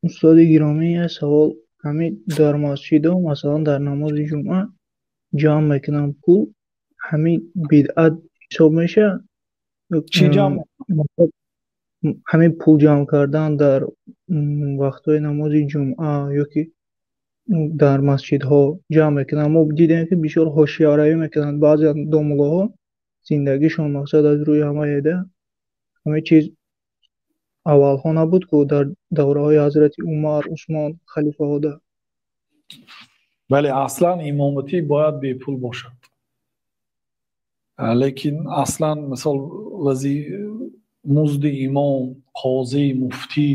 Устоди гиромӣ, як савол. Ҳамин дар масҷидҳо, масалан, дар намози ҷумъа ҷамъ мекунанд пул, ҳамин бидъат ҳисоб мешавад? Чӣ ҷамъ? Ҳамин пул ҷамъ кардан дар вақтҳои намози ҷумъа ё ки дар масҷидҳо ҷамъ мекунанд. Мо дидем, ки бисёр ҳошияравӣ мекунанд. Баъзе домуллоҳо зиндагишон мақсад аз рӯи ҳама еда. Ҳамин чиз аввалҳо набуд, ку дар давраҳои ҳазрати Умар, Усмон, халифаҳода. Бале, аслан имоматӣ бояд бепул бошад. Лекин аслан, мисол, музди имом, қозӣ, муфтӣ,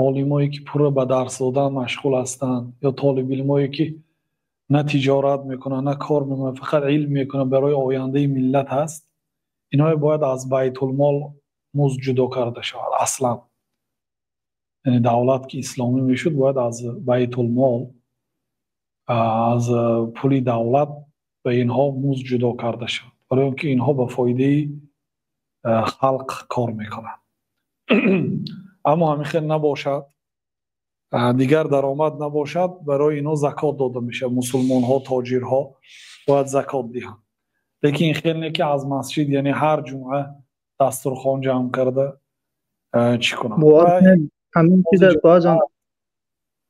олимое ки пурра ба дарс додан машғул ҳастанд ё толибилмое ки на тиҷорат мекунанд, на кор мекунанд, фақат илм мекунанд, барои ояндаи миллат ҳаст, инҳое бояд аз байтулмол музд ҷудо карда шавад аслан. Яъне давлат ки исломӣ мешуд, бояд аз байтулмол, аз пули давлат ба инҳо музд ҷудо карда шавад, барои он ки инҳо ба фоидаи халқ кор мекунанд. Аммо ҳамин хел набошад, дигар даромад набошад, барои инҳо закот дода мешавад. Мусулмонҳо, тоҷирҳо бояд закот диҳанд. Лекин ин хел не, ки аз масҷид, яъне ҳар ҷумъа дастурхон ҷамъ карда чӣ кунанд. Ҳамин чиза баъзан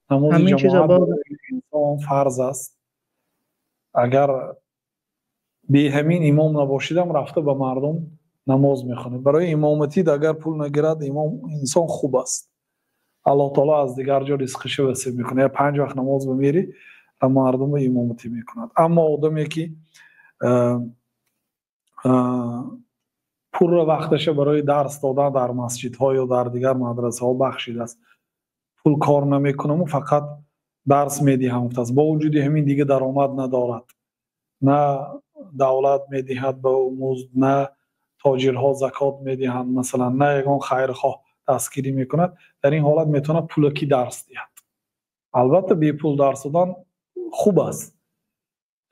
намози ҷамоат инсон фарз аст. Агар бе ҳамин имом набошидам, рафта ба мардум намоз мехонад. Барои имоматӣ агар пул нагирад, имом инсон хуб аст. Аллоҳ таоло аз дигар ҷо ризқиша васеъ мекунад. Я панҷ вақт намоз бимери, ба мардумро имоматӣ мекунад. Аммо одаме ки пурра вақташа барои дарс додан дар масҷидҳо ё дар дигар мадрасаҳо бахшидааст, пул кор намекунаму фақат дарс медиҳам гуфтааст, бо вуҷуди ҳамин дига даромад надорад, на давлат медиҳад ба ӯ музд, на тоҷирҳо закот медиҳанд, масалан, на ягон хайрхоҳ дастгирӣ мекунад, дар ин ҳолат метавонад пулакӣ дарс диҳад. Албатта, бепул дарс додан хуб аст,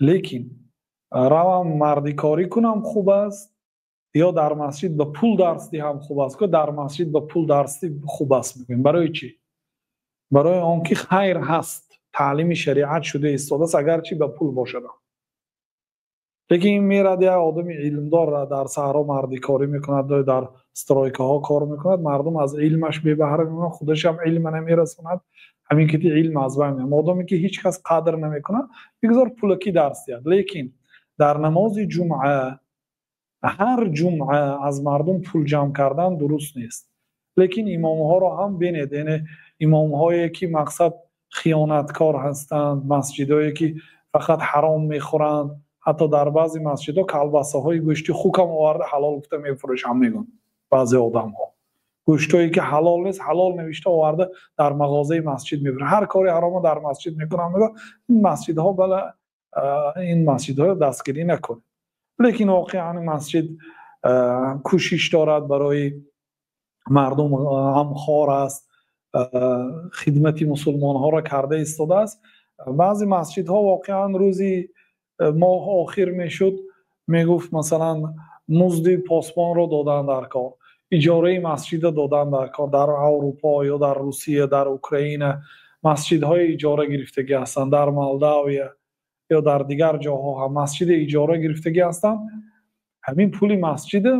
лекин равам мардикорӣ кунам хуб аст ё дар масҷид ба пул дарс диҳам хуб аст? Ко дар масҷид ба пул дарс хуб аст мегӯем. Барои чӣ? Барои он ки хайр ҳаст, таълими шариат шуда истодааст, агарчи ба пул бошад. Лекин ин мерад, як одами илмдор дар саҳро мардикорӣ мекунад, дар стройкаҳо кор мекунад, мардум аз илмаш бебаҳра мемонад, худашам илма намерасонад, ҳамин ки илм аз байн меояд. Модоме ки ҳеҷ кас қадр намекунад, бигзор пулакӣ дарс диҳад. Лекин дар намози ҷумъа ҳар ҷумъа аз мардум пул ҷамъ кардан дуруст нест. Лекин имомҳоро ҳам бинед, яъне имомҳое ки мақсад хиёнаткор ҳастанд, масҷидҳое ки фақат ҳаром мехӯранд, ҳатто дар баъзе масҷидҳо калбасаҳои гӯшти хукам оварда ҳалол гуфта мефурӯшанд, мегӯянд баъзе одамҳо. Гӯштҳое ки ҳалол нест, ҳалол навишта оварда дар мағозаи масҷид мефурӯшанд. Ҳар кори ҳаромо дар масҷид мекунанд, мегӯянд ин масҷидҳо, бала, ин масҷидҳоро дастгирӣ накунед. Лекин воқеан масҷид кӯшиш дорад, барои мардум ғамхор аст, хидмати мусулмонҳоро карда истодааст. Баъзе масҷидҳо воқеан рӯзи моҳ охир мешуд, мегуфт, масалан, музди посбонро додан дар кор, иҷораи масҷидро додан дар кор. Дар Аврупо ё дар Русия, дар Украина масҷидҳои иҷора гирифтагӣ ҳастанд, дар Молдавия ё дар дигар ҷоҳо ҳам масҷиди иҷора гирифтагӣ ҳастанд. Ҳамин пули масҷида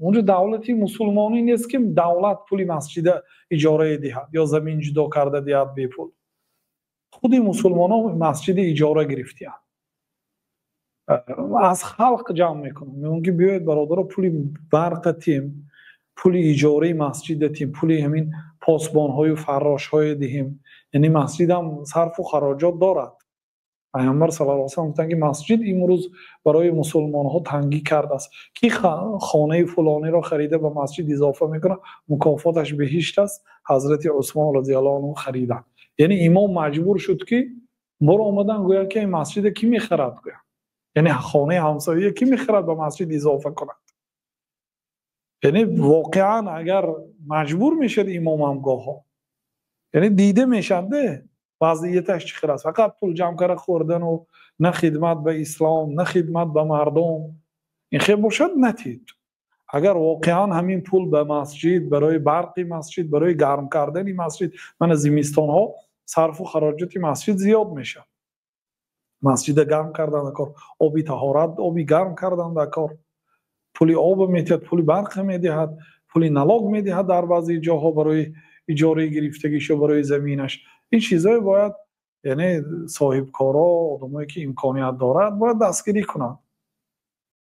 унҷо давлати мусулмонӣ нест, ки давлат пули масҷида иҷора диҳад ё замин ҷудо карда диҳад бепул. Худи мусулмонҳо масҷиди иҷора гирифтианд, аз халқ ҷамъ мекунанд, мегӯянд ки биёед, бародаро, пули барқа тием, пули иҷораи масҷида тием, пули ҳамин посбонҳою фаррошҳое диҳем. Яъне масҷидам сарфу хароҷот дорад. Пайғамбар саллаллоҳу алайҳи васаллам гуфтанд, ки масҷид имрӯз барои мусулмонҳо тангӣ кардааст. Ки хонаи фулониро харида ба масҷид изофа мекунад, мукофоташ биҳишт аст. Ҳазрати Усмон розияллоҳу анҳу хариданд. Яъне имом маҷбур шуд, ки баромадан гӯяд, ки ин масҷида кӣ мехарад, гӯяд, яъне хонаи ҳамсоя кӣ мехарад ба масҷид изофа кунад. Яъне воқеан агар маҷбур мешавад имомам гоҳо, яъне дида мешавад вазъияташ чӣ хел аст. Фақат пул ҷамъ карда хӯрдану на хидмат ба ислом, на хидмат ба мардум, ин хел бошад, натид. Агар воқеан ҳамин пул ба масҷид, барои барқи масҷид, барои гарм кардани масҷид, мана зимистонҳо сарфу хароҷоти масҷид зиёд мешавад, масҷида гарм кардан дар кор, оби таҳорат, оби гарм кардан дар кор, пули об медиҳад, пули барқ медиҳад, пули налог медиҳад дар баъзе ҷоҳо барои иҷораи гирифтагиш ё барои заминаш. Ин чизҳое бояд, яъне соҳибкоро, одамое ки имконият дорад, бояд дастгирӣ кунанд.